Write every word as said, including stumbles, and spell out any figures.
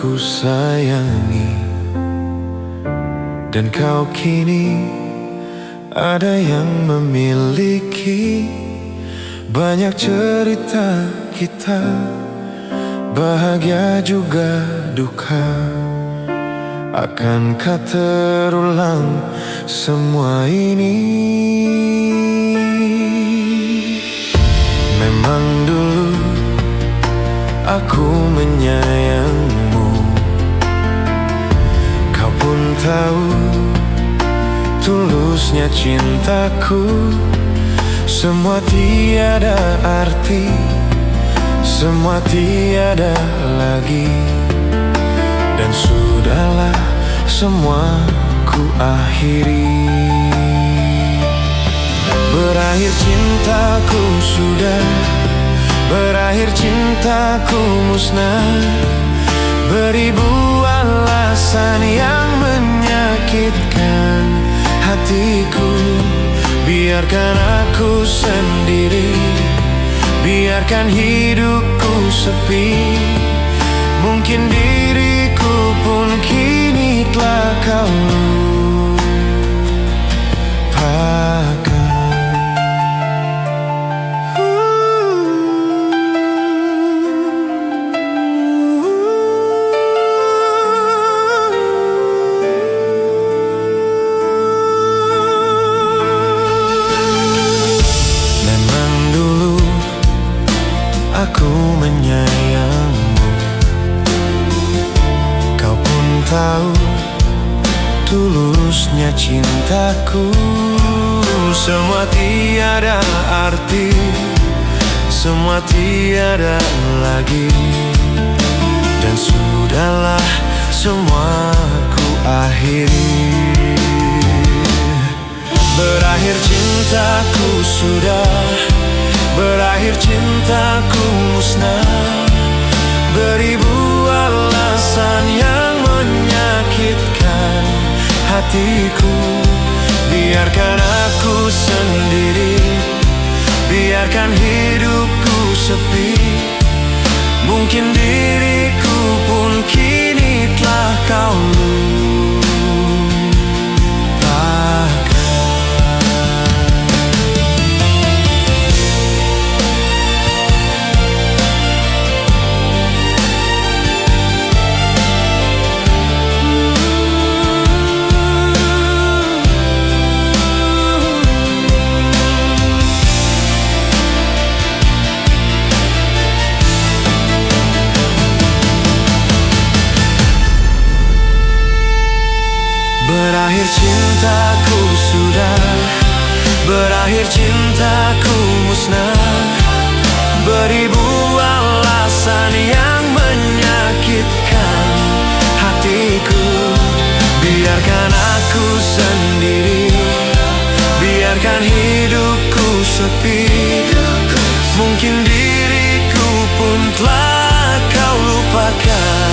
Ku sayangi, dan kau kini ada yang memiliki. Banyak cerita kita, bahagia juga duka. Akankah terulang semua ini? Memang dulu aku menyayangmu. Kau pun tahu tulusnya cintaku. Semua tiada arti, semua tiada lagi. Dan sudahlah, semua ku akhiri. Berakhir cintaku sudah, berakhir cintaku musnah. Beribu alasan yang menyakitkan hatiku. Biarkan aku sendiri, biarkan hidupku sepi. Mungkin diriku pun kini telah kau lupakan. Memang dulu aku menyayangmu. Kau pun tahu tulusnya cintaku. Semua tiada arti, semua tiada lagi. Dan sudahlah, semua ku akhiri. Berakhir cintaku sudah, berakhir cintaku musnah. Beribu alasan yang menyakitkan hatiku. Biarkan aku sendiri, biarkan hidupku sepi. Mungkin diriku pun kini telah kau lupakan. Berakhir cintaku sudah, berakhir cintaku musnah. Beribu alasan yang menyakitkan hatiku. Biarkan aku sendiri, biarkan hidupku sepi. Mungkin diriku pun telah kau lupakan.